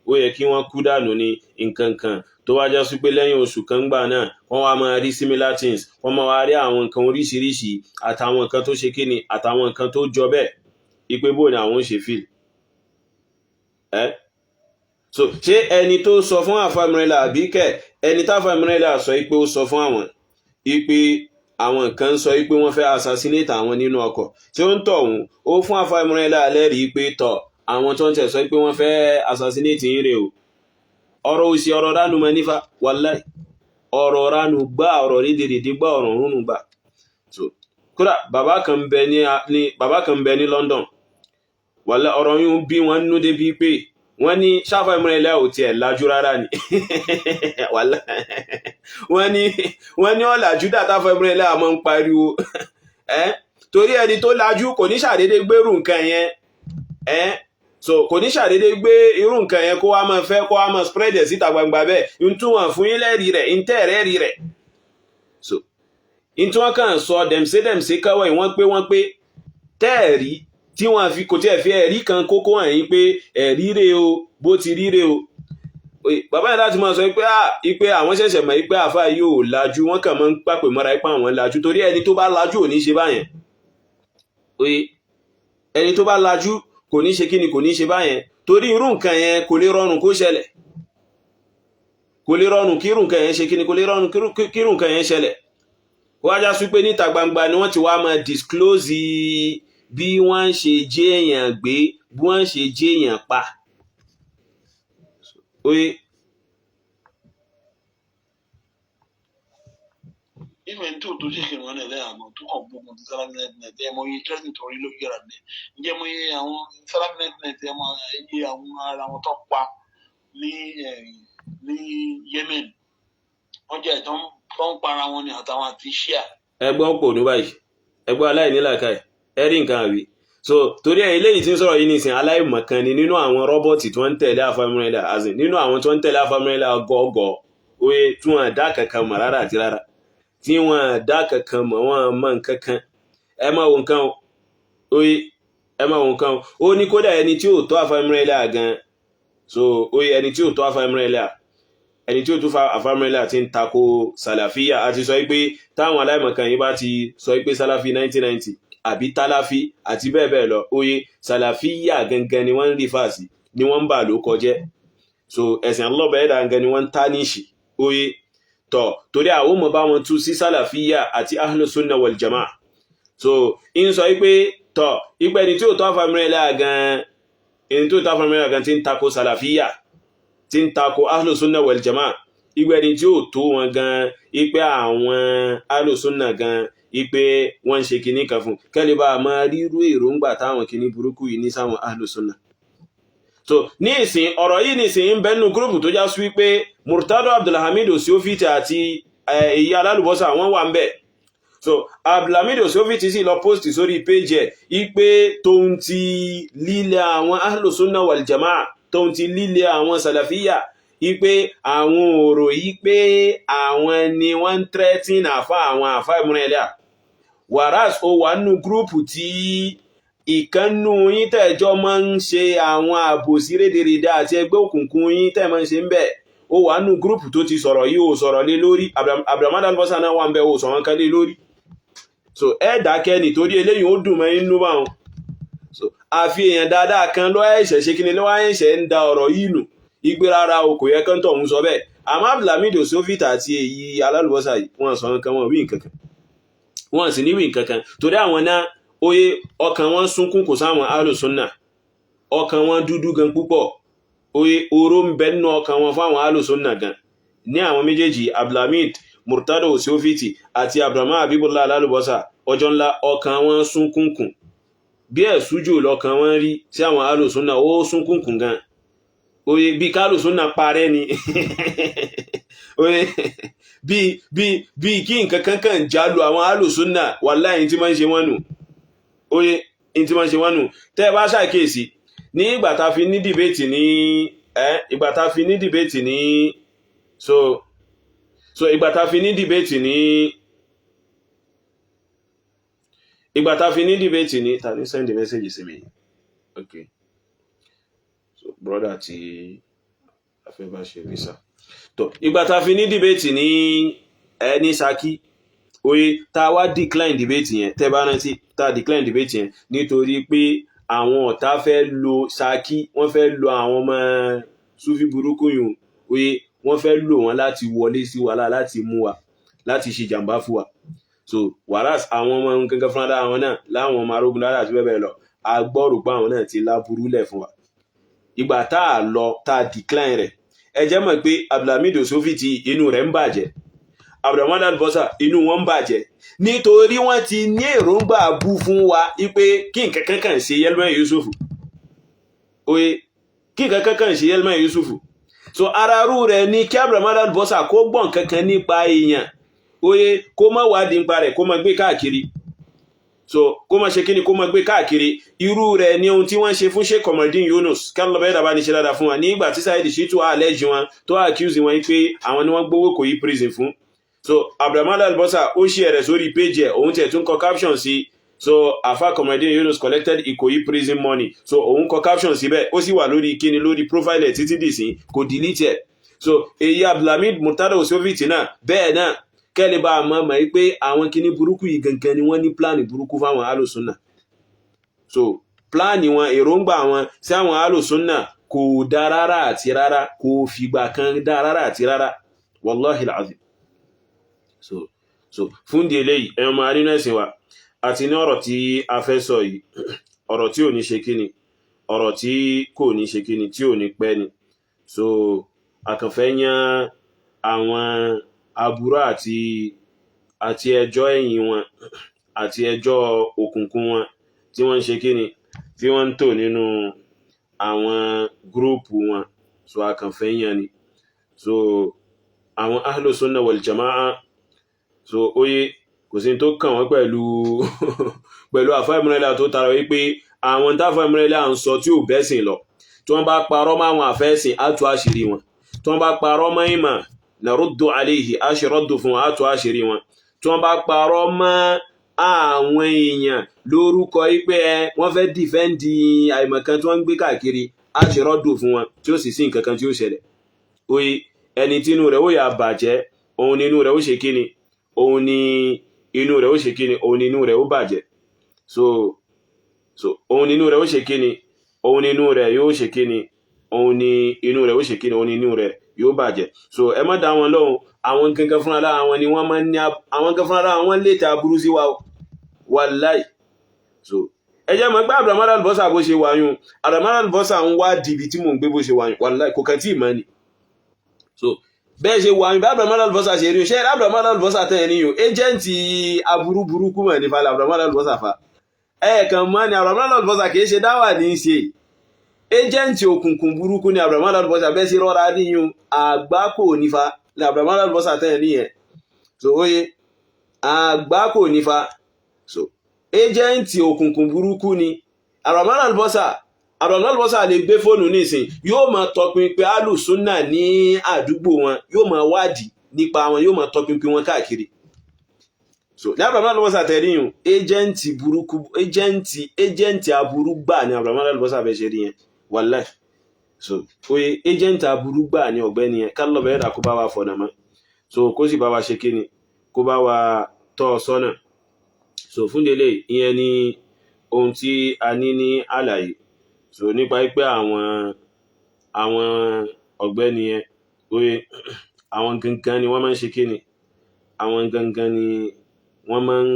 [SPEAKER 1] ó yẹ kí wọ́n kú dànù ní nǹkan kan, tó wá já sí pé lẹ́yìn oṣù kan gbà náà wọ́n wá máa rí similar things, wọ́n máa wá rí àwọn nǹkan oríṣiríṣi àtàwọn nǹkan tó ṣe kíni, àtàwọn nǹkan tó jọ bẹ́ẹ̀, ipe bó ni àwọn ń ṣe feel ẹ́? So ṣé ẹni tó sọ fún àfa Imran Eleha, àbí kẹ̀ ẹni táfa Imran Eleha sọ pé ó sọ fún àwọn ipe àwọn kan sọ pé wọ́n fẹ́ assassinate àwọn nínú ọkọ̀, tí ó ń tọ̀ ọ̀hún, ó fún àfa Imran Eleha lẹ́rìí pé tọ̀, àwọn tó ń tẹ̀ sọ pé wọ́n fẹ́ assassinate yín rè o? Ọ̀rọ̀ òsì, ọ̀rọ̀ ránu mọ́ nífà, wàláì, ọ̀rọ̀ ránu gbá, ọ̀rọ̀ rédèrèdè gbá, ọ̀rọ̀ rúnù gbà. So kódà bàbá kan bẹ ní London, wàláì, ọ̀rọ̀ yìí bí wọ́n nú débi pé wọ́n ní ṣáfà Imran Eleha ò tiẹ̀ lajú rárá ni. Wàláì, wọ́n ní ọ̀làjú dàtàfà Imran Eleha máa ń pariwo ẹ́, torí ẹni tó lajú kò ní ṣàdédé gbérù nǹkan yẹn ẹ́. So kò ní ṣàdédé gbé irú nǹkan yẹn kó wá máa fẹ́ kó wá máa spread ẹ̀ síta gbangba bẹ́ẹ̀, n tún wọn fún yín lẹ́rìí rẹ̀, n tẹ́ ẹ̀rẹ́ rí rẹ̀. So n tí wọ́n kàn sọ dẹ̀mṣẹ́ dẹ̀mṣẹ́ káwọ́ yìí, wọ́n pé tẹ́ẹ̀rí tí wọ́n fi kò tí ẹ̀ fi ẹ̀rí kan kókó hàn yín pé ẹ̀rí rè o, bó ti rí rè o. Bàbá yẹn láti máa sọ pé ah, pé àwọn ṣẹ̀ṣẹ̀ mọ̀ pé àfa yóò lajú, wọ́n kàn máa ń pàpè mọ́ra pé àwọn lajú, torí ẹni tó bá lajú ò ní ṣe báyẹn. Oye, ẹni tó bá lajú kò ní ṣe kíni, kò ní ṣe báyẹn, torí irú nǹkan yẹn kò lè rọrùn kó ṣẹlẹ̀, kò lè rọrùn kí irú nǹkan yẹn ṣe kíni, kò lè rọrùn kí irú nǹkan yẹn ṣẹlẹ̀. Wọ́n á já sí pé níta gbangba ni wọ́n ti wá máa disclose bí wọ́n ṣe jẹ́ èèyàn gbé, bí wọ́n ṣe jẹ́ èèyàn pa. Oye.
[SPEAKER 2] Even tí o tó ṣe kìnnìún náà lẹ́yìn àná tó kàn gbógun ti Salafi net, ẹ mọ iye threatening tó rí lójú ẹ̀rọ ní. Ǹjẹ́ mo iye àwọn Salafi net, ẹ mọ iye àwọn ara wọn tó pa ní Yemen? Wọ́n jẹ́ ìtàn tó ń para wọn ni àtàwọn àti Shia.
[SPEAKER 1] Ẹgbọ́n pò ní báyìí, ẹgbọ́n aláìnílàkàì, ẹ rí nǹkan àbí? So torí ẹ, eléyìí tí ń sọ̀rọ̀ yìí nìsín, aláìmọ̀kan ni nínú àwọn robot tí wọ́n ń tẹ̀lé afamúrẹ́lẹ̀, as in nínú àwọn tí wọ́n ń tẹ̀lé afamúrẹ́lẹ̀ gọ́gọ́, oye, tí wọ́n dá kankan mọ̀ rárá àti rárá, tí wọ́n dá kankan mọ̀, wọ́n mọ̀ nǹkan kan. Ẹ máa wo nǹkan o. Oye, ẹ máa wo nǹkan o. Ó ní kódà ẹni tí ò tó afamúrẹ́lẹ̀ gan. So oye, ẹni tí ò tó afamúrẹ́lẹ̀, ẹni tí ó tún fa afamúrẹ́lẹ̀ ti ń tako sàlàfíà, àti sọ pé táwọn aláìmọ̀kan yìí bá ti sọ pé sàlàfí 1990 àbí tálàfí àti bẹ́ẹ̀ bẹ́ẹ̀ lọ, oye, sàlàfíà gangan ni wọ́n ń rí fàásì ni wọ́n ń bà ló kọjẹ́. So ẹ̀sìn alọ́bẹ̀ ẹ̀dá gangan ni wọ́n ń tánìṣì. Oye, tọ̀, torí àwọn ọmọ bá wọn tú sí sàlàfíà àti ahlus sunnah wal jamaa. So ń sọ pé tọ̀, ipẹ́ ẹni tí ó tọ́ afamúrẹ́lẹ̀ gan, ẹni tí ó tọ́ afamúrẹ́lẹ̀ gan ti ń tako sàlàfíà, tí ń tako ahlus sunnah wal jamaa, ìgbẹ́ ẹni tí ó tó wọn gan, ipe àwọn ahlus sunnah gan, ipe wọ́n ń ṣe kinní kan fún kẹ́lẹ́ bá a máa rírú èròǹgbà táwọn kinní burúkú yìí ní sáwọn ahlus sunnah. So ní ìsìn, ọ̀rọ̀ yìí ní ìsìn ń bẹ́nu group tó já sí wípé Murtado Abdulhamid Osiofiti àti èyí alálùbọ́sà wọ́n wà ń bẹ̀. So Abdulhamid Osiofiti sì lọ post sórí page ẹ̀ ipe tóun ti lílẹ̀ àwọn ahlus sunnah wal jamaa, tóun ti lílẹ̀ àwọn sàlàfíyà, ipe àwọn ọ̀rọ̀ yìí pé àwọn ni wọ́n ń threaten àfa àwọn àfa ìmúrẹ́lẹ́ à, whereas ó wà nínú group tí ìkànnù yín tẹ́jọ́ máa ń ṣe àwọn àbòsí rédèrèdè àti ẹgbẹ́ òkùnkùn yín tẹ́ máa ń ṣe ń bẹ̀. Ó wà nínú group tó ti sọ̀rọ̀ yìí, ó sọ̀rọ̀ lé lórí. Abdulhamid Albosa náà wà ń bẹ̀, ó sọ̀rọ̀ kan lé lórí. So ẹ dákẹ́ nítorí eléyìí ó dùn mọ́ inú báwọn. So àfi èèyàn dáadáa kan ló ẹ̀ṣẹ̀ ṣe kíni ló ẹ̀ṣẹ̀ ń da ọ̀rọ̀ yìí nù igbe rárá o, kò yẹ kán tó ń sọ bẹ́ẹ̀. Àmọ́ Abdulhamid Osofit àti èyí alálùbọ́sà yìí, wọ́n sọ nǹkan, wọn wí nǹkan kan, wọ́n sì ní wí nǹkan kan, torí àwọn náà, oye, ọkàn wọn sunkún kò sáwọn alùsùnà, ọkàn wọn dúdú gan púpọ̀. Oye, oró ń bẹ nínú ọkàn wọn fáwọn alùsùnà gan ní àwọn méjèèjì, Abdulhamid Murtado Osofiti àti Abdulrahman Abibullah alálùbọ́sà ọjọ́ ńlá. Ọkàn wọn sunkún kùn bí ẹ̀sújò lọ́kàn wọn rí sí àwọn alùsùnà, ó sunkún kùn gan. Oye, bí kálùsùnà parẹ́ ni, oye, bí kí nǹkan kankan jálù àwọn alùsùnà, wàláhì tí máa ń ṣe wọ́n nù. Oye, tí máa ń ṣe wọ́n nù. Tẹ́ ẹ bá ṣàkíyèsí ní ìgbà tá fi ní debate ní ìgbà tá fi ní debate ní so ìgbà tá fi ní debate ní ìgbà tá fi ní debate ní ta ní send message sí mi. Okay, so brother tí a fẹ́ bá ṣe visa tó, ìgbà tá fi ní debate ní ẹ ní Ṣakí, oye, tá a wá decline debate yẹn, tẹ́ bá rántí, tá a decline debate yẹn nítorí pé àwọn ọ̀tá fẹ́ lo Ṣakí, wọ́n fẹ́ lo àwọn ọmọ Sufi burúkú yùn, oye, wọ́n fẹ́ lò wọ́n láti wọlé sí wàhálà, láti mú wa, láti ṣe jàǹbá fún wa. So whereas àwọn ọmọ gangan fúnra àwọn náà láwọn ọmọ arógun lára àti bẹ́ẹ̀ bẹ́ẹ̀ lọ, a gbọ́rò pé àwọn náà ti láburú lẹ̀ fún wa. Ìgbà tá a lọ, tá a decline rẹ̀, ẹ jẹ́ mọ̀ pé Abdulhamid Osofiti inú rẹ̀ ń bàjẹ́, Abdulhamid Albosa inú wọn ń bàjẹ́, nítorí wọ́n ti ní èròǹgbà bú fún wa wípé kí nǹkan kankan ṣe Yelman Yusuf, oye, kí nǹkan kankan ṣe Yelman Yusuf. So ara rú rẹ̀ ní kí Abdulhamid Albosa kó gbọ́n kankan nípa èèyàn, oye, kó má wádìí nípa rẹ̀, kó má gbé káàkiri. So kó máa ṣe kíni, kó máa gbé káàkiri. Irú rẹ̀ ní ohun tí wọ́n ṣe fún Sheikh Komodin Yunus, kálọ̀ bẹ́ẹ̀ dàbá ní ṣe dáadáa fún wa, nígbà tí Saheed Shittu allege wọn, tó accuse wọn pé àwọn ni wọ́n gbowó Ìkòyí Prison fún. So Abdulrahman Albosa ó ṣe ẹ̀rẹ̀ sórí page ẹ̀, òun tiẹ̀ tún kọ caption sí. So Afa Komodin Yunus collected Ìkòyí Prison money. So òun kọ caption síbẹ̀, ó sì wà lórí kíni, lórí profile ẹ̀ títí dìsín, kò delete ẹ̀. So èyí Abdulhamid Murtada Osoviti náà bẹ́ẹ̀ náà, kẹ́lẹ̀ bá mọ̀ mọ̀ pé àwọn kíní burúkú yìí gangan ni wọ́n ní plan burúkú fáwọn alùsùnà. So plan wọn, èròǹgbà wọn sí àwọn alùsùnà kò dá rárá àti rárá, kò fìgbà kan dá rárá àti rárá, wallahi alazim. So fún di eléyìí, ẹ̀yàn máa nínú ẹ̀sìn wa àti ní ọ̀rọ̀ tí a fẹ́ sọ yìí, ọ̀rọ̀ tí ò ní ṣe kíni, ọ̀rọ̀ tí kò ní ṣe kíni, tí ò ní pẹ́ ni. So àkànfẹ́ yán àwọn aburú àti ẹjọ́ ẹ̀yìn wọn àti ẹjọ́ òkùnkùn wọn tí wọ́n ń ṣe kíni, tí wọ́n ń tò nínú àwọn group wọn. So àkànfẹ́ yán ni. So àwọn ahlu sunna wal jama'a, so oye kò sí tó kàn wọ́n pẹ̀lú àfá ìmúrẹ́lá tó tara wípé àwọn táfà ìmúrẹ́lá ń sọ tí ò bẹ́sìn lọ. Tí wọ́n bá parọ́ mọ́ àwọn àfẹ́sìn, á tú àṣírí wọn. Tí wọ́n bá parọ́ mọ́ ìmọ̀, naruddu alayhi, á ṣe rọ́dù fún wọn, á tú àṣírí wọn. Tí wọ́n bá parọ́ mọ́ àwọn èèyàn lórúkọ wípé ẹ wọ́n fẹ́ defend àìmọ̀kan tí wọ́n ń gbé káàkiri, á ṣe rọ́dù fún wọn, tí ó sì sí nǹkan kan tí ó ṣẹlẹ̀. Oye ẹni tí inú rẹ̀ ó yà bàjẹ́, òun ni inú rẹ̀ ó ṣe kíni, òun ni inú rẹ̀ ó ṣe kíni, òun ni inú rẹ̀ ó bàjẹ́. So òun ni inú rẹ̀ ó ṣe kíni, òun ni inú rẹ̀ yóò ṣe kíni, òun ni inú rẹ̀ ó ṣe kíni, òun ni inú rẹ̀ yóò bàjẹ́. So ẹ má dá wọn lóhùn. Àwọn gangan fúnra lára wọn ni wọ́n máa ń ní, àwọn gangan fúnra lára wọn lè ta aburú sí wa wàláì. So ẹ jẹ́ mọ̀ pé Abdulrahman Albosa bó ṣe wáyún, Abdulrahman Albosa ń wá dìbì tí mò ń gbé bó ṣe wáyún, wàláì kò kàn tí ì mọ́ ni. So bẹ́ẹ̀ ṣe wáyún, bí Abdulrahman Albosa ṣe rí, ṣé Abdulrahman Albosa tẹ̀ ní yùn, agent aburú burúkú mọ̀ ní falẹ̀ Abdulrahman Albosa fa ẹ̀ẹ̀kan mọ́ ni. Abdulrahman Albosa kìí ṣe dáwà ní í ṣe, agent òkùnkùn burúkú ni Abdulrahman Albosa. Bẹ́ẹ̀ sí rọ́ra níyùn, àgbákò nífa ni Abdulrahman Albosa tẹ̀ níyẹn. So oye àgbákò nífa. So agent òkùnkùn burúkú ni Abdulrahman Albosa. Abdulrahman Albosa lè gbé fóònù nísìn, yóò máa tọpinpin alùsùnà ní àdúgbò wọn, yóò máa wádìí nípa wọn, yóò máa tọpinpin wọn káàkiri. So ní Abdulrahman Albosa tẹ̀ríyùn, agent burúkú, agent aburú gbà ní Abdulrahman Albosa bẹ́ẹ̀ ṣe rí yẹn, wàláì. So oye agent aburú gbà ní ọ̀gbẹ́ni yẹn. Kálọ̀ bẹ́ẹ̀ dà, kó bá wa fọ̀nà mọ́. So kó sì bá wa ṣe kíni, kó bá wa tọ́ ọ sọ́nà. So fún délé ìyẹn ni ohun tí a ní ní àlàyé so nípa pé àwọn ọ̀gbẹ́ni yẹn, oye àwọn gangan ni wọ́n máa ń ṣe kíni, àwọn gangan ni wọ́n máa ń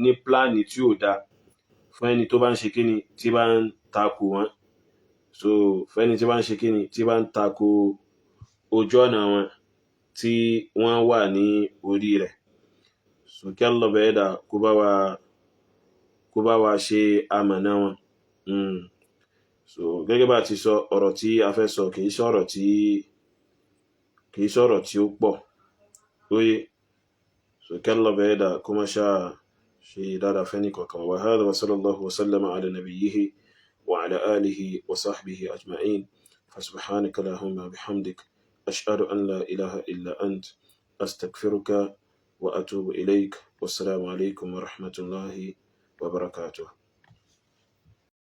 [SPEAKER 1] ní plan tí ò dáa fún ẹni tó bá ń ṣe kíni, tí bá ń takò wọ́n. So fún ẹni tí bá ń ṣe kíni, tí bá ń takò ojú ọ̀nà wọn tí wọ́n wà ní orí rẹ̀. So kí Allah bẹ̀rẹ̀ dà kó bá wa ṣe amọ̀nà wọn. So gẹ́gẹ́ bá ti sọ, ọ̀rọ̀ tí a fẹ́ sọ kìí sọ̀rọ̀ tí ó pọ̀ oye. So kí Allah bẹ̀rẹ̀ dà kó má ṣáà ṣe dáadáa fẹ́ni kọ̀ọ̀kan wa. Hadha wa sallallahu wa sallama ala nabiyyihi wa ala alihi wa sahbihi ajma'in. Fa subhanaka allahumma bihamdik, ashhadu an la ilaha illa ant, astaghfiruka wa atubu ilayk. Wassalamu alaikum wa rahmatullahi wa barakatuh.